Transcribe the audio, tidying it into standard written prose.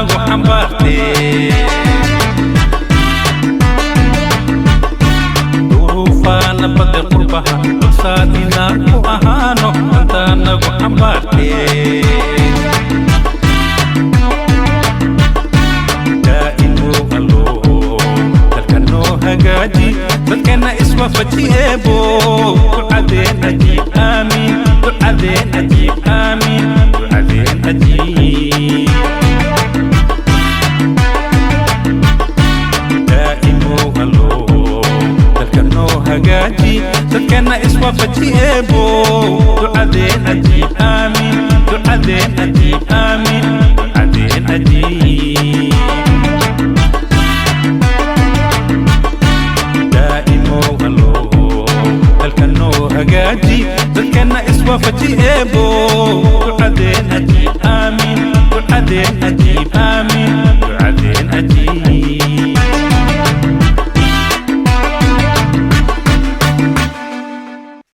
Nagu xambaartee duruufaana bade qurbaha dulsaad inaan ku ahaano dantaa nagu xambaartee. Daa'imow Allow, dalka noo hagaaji, dadkana iswaafaji Eebo. Ducadeen ajiib, aamiin. Ducadeen ajiib, aamiin. Ducadeen ajiib. Daa'imow Allow, dalka noo hagaaji, dadkana iswaafaji Eebo. Ducadeen ajiib, aamiin. Ducadeen ajiib, aamiin. Ducadeen ajiib. Daa'imow Allow, dalka noo hagaaji, dadkana iswaafaji Eebo.